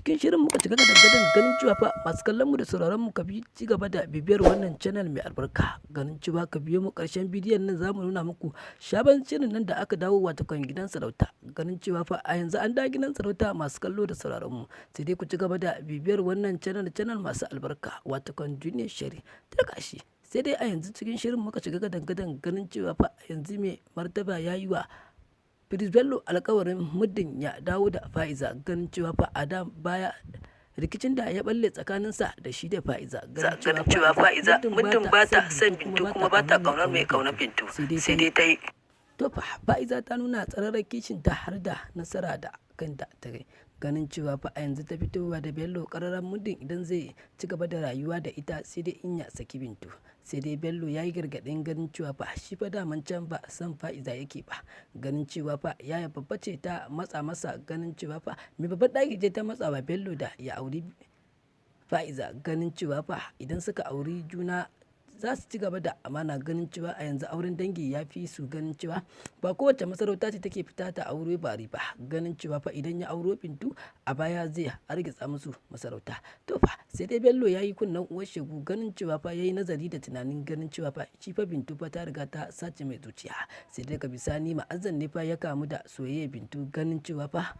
Cikin shirin muka shiga gadan-gadan ganin cewa fa masu kallon mu da sauraron mu ka bi ci gaba da bibiyar wannan channel mai albarka. Ganin cewa ka biyo mu karshen bidiyon nan, zamu nuna muku sabon shirin nan da aka dawo, wato kan gidan sarauta. Ganin cewa fa a yanzu an dawo gidan sarauta, masu kallo da sauraron mu. Sai dai ku ci gaba da bibiyar wannan channel masu albarka, wato kan Duniyar Shari. Ta kashi. Sai dai a yanzu cikin shirin muka shiga gadan-gadan ganin cewa fa yanzu mai martaba ya yi wa Prince Bello alkawarin muddin ya dawo da Fa'iza, ganin cewa fa a da baya rikicin da ya balle tsakaninsa da shi da Fa'iza, ganin cewa Fa'iza muddin ba ta son Bintu kuma ba ta kaunar mai kaunar Bintu, sai dai ta yi. To fa Fa'iza ta nuna tsararren kishin ta har da nasara da kanta ta kai, ganin cewa fa a yanzu ta fitowa da Bello ƙararren muddin idan zai ci gaba da rayuwa da ita, sai dai in ya saki Bintu. Sai dai Bello ya yi gargaɗin ganin cewa fa shi fa daman can ba san Fa'iza yake ba, ganin cewa fa yaya babba ce ta matsa masa, ganin cewa fa mai babban ɗaki ce ta matsa wa Bello da ya auri Fa'iza, ganin cewa fa idan suka auri juna za su ci gaba da amana, ganin cewa a yanzu auren dangi ya fi su, ganin cewa ba kowace masarauta ce take fita ta aure bari ba, ganin cewa fa idan ya auro Bintu a baya zai hargitsa musu masarauta. To fa sai dai Bello ya yi kunnen uwar shegu, ganin cewa fa ya yi nazari da tunanin ganin cewa fa shi fa Bintu fa ta riga ta sace mai zuciya. Sai dai daga bisani Ma'azzam ne fa ya kamu da soyayya Bintu, ganin cewa fa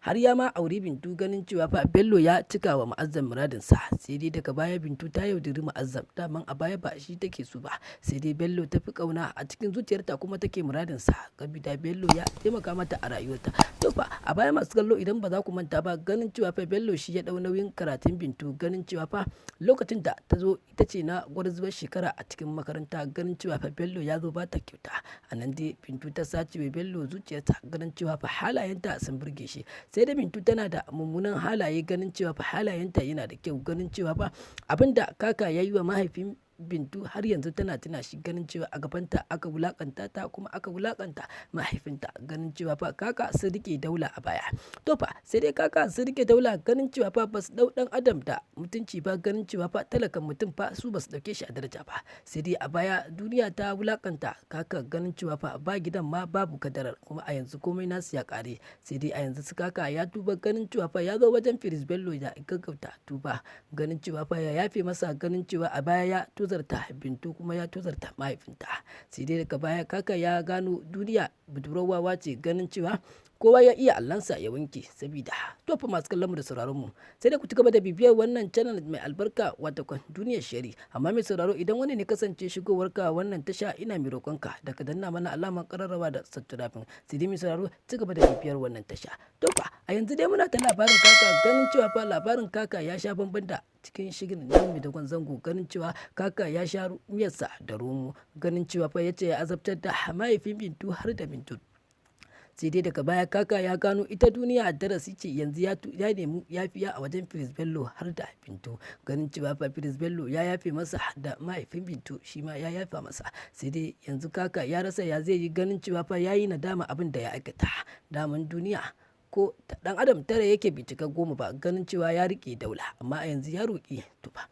har ya ma auri Bintu, ganin cewa fa Bello ya cika wa Ma'azzam muradinsa. Sai dai daga baya Bintu ta yaudari Ma'azzam, daman a baya ba shi take so ba, sai dai Bello ta fi kauna a cikin zuciyarta kuma take muradinsa, kabida Bello ya taimaka mata a rayuwarta. To fa a baya, masu kallo, idan ba za ku manta ba, ganin cewa fa Bello shi ya dau nauyin karatun Bintu, ganin cewa fa lokacin da ta zo ita ce na gwarzuwar shekara a cikin makaranta, ganin cewa fa Bello ya zo ba ta kyauta. A nan dai Bintu ta sace wa Bello zuciyarta, ganin cewa fa halayenta sun burge shi. Sai da Bintu tana da mummunan halaye, ganin cewa fa halayenta yana da kyau, ganin cewa fa abinda kaka ya yi wa mahaifin Bintu har yanzu tana tuna shi, ganin cewa a gabanta aka wulakanta ta kuma aka wulakanta mahaifinta, ganin cewa fa kaka sun rike daula a baya. To fa sai dai kaka sun rike daula, ganin cewa fa ba su dau dan adam da mutunci ba, ganin cewa fa talakan mutum fa su ba su dauke shi a daraja ba. Sai dai a baya duniya ta wulakanta kaka, ganin cewa fa ba gidan ma babu kadarar, kuma a yanzu komai nasu ya kare. Sai dai a yanzu su kaka ya tuba, ganin cewa fa ya zo wajen Prince Bello ya gaggauta tuba, ganin cewa fa ya yafe masa, ganin cewa a baya ya tozarta Bintu kuma ya tozarta mahaifinta. Sai dai daga baya kaka ya gano duniya budurwawa ce, ganin cewa kowa ya iya allansa ya wanke. Sabida to fa masu kallon mu da sauraron mu, sai dai ku ci gaba da bibiyar wannan channel mai albarka, wato kan Duniyar Shari. Amma mai sauraro, idan wani ne kasance shigowar ka wannan tasha, ina mai roƙonka da ka danna mana alamar ƙararrawa da subscribing. Sai dai mai sauraro, ci gaba da bibiyar wannan tasha. To fa a yanzu dai muna ta labarin kaka, ganin cewa fa labarin kaka ya sha bamban da cikin shigin nan mai dogon zango, ganin cewa kaka ya sha miyarsa da romo, ganin cewa fa yace ya azabtar da mahaifin Bintu har da Bintu. Sai dai daga baya kaka ya gano ita duniya darasi ce, yanzu ya nemi yafiya a wajen Prince Bello har da Bintu, ganin cewa fa Prince Bello ya yafe masa da mahaifin Bintu shi ma ya yafa masa. Sai dai yanzu kaka ya rasa ya zai yi, ganin cewa fa ya yi nadama abin da ya aikata. Daman duniya ko dan adam tara yake bai cika 10 ba, ganin cewa ya rike daula, amma a yanzu ya roƙi tuba.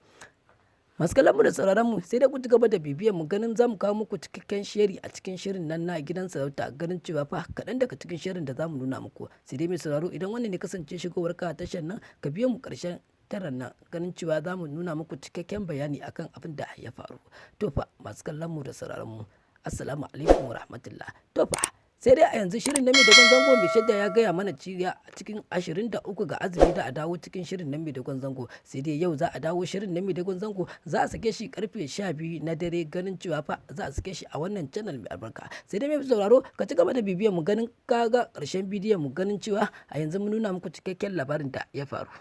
Masu kallon mu da sauraron mu, sai dai ku ci gaba da bibiyar mu, ganin zamu kawo muku cikakken shiri a cikin shirin nan na gidan sarauta, ganin cewa fa kaɗan daga cikin shirin da zamu nuna muku. Sai dai mai sauraro, idan wannan ne kasance shigowar ka tashar nan, ka biyo mu ƙarshen taran nan, ganin cewa zamu nuna muku cikakken bayani akan abin da ya faru. To fa masu kallon mu da sauraron mu, assalamu alaikum wa rahmatullah. To fa sai dai a yanzu shirin na mai dogon zango, mai shadda ya gaya mana cewa a cikin 23 ga azumi da a dawo cikin shirin na mai dogon zango. Sai dai yau za a dawo shirin na mai dogon zango, za a sake shi karfe 12 na dare, ganin cewa fa za a sake shi a wannan channel mai albarka. Sai dai mai sauraro, ka ci gaba da bibiyar mu, ganin kaga karshen bidiyon mu, ganin cewa a yanzu mun nuna muku cikakken labarin da ya faru.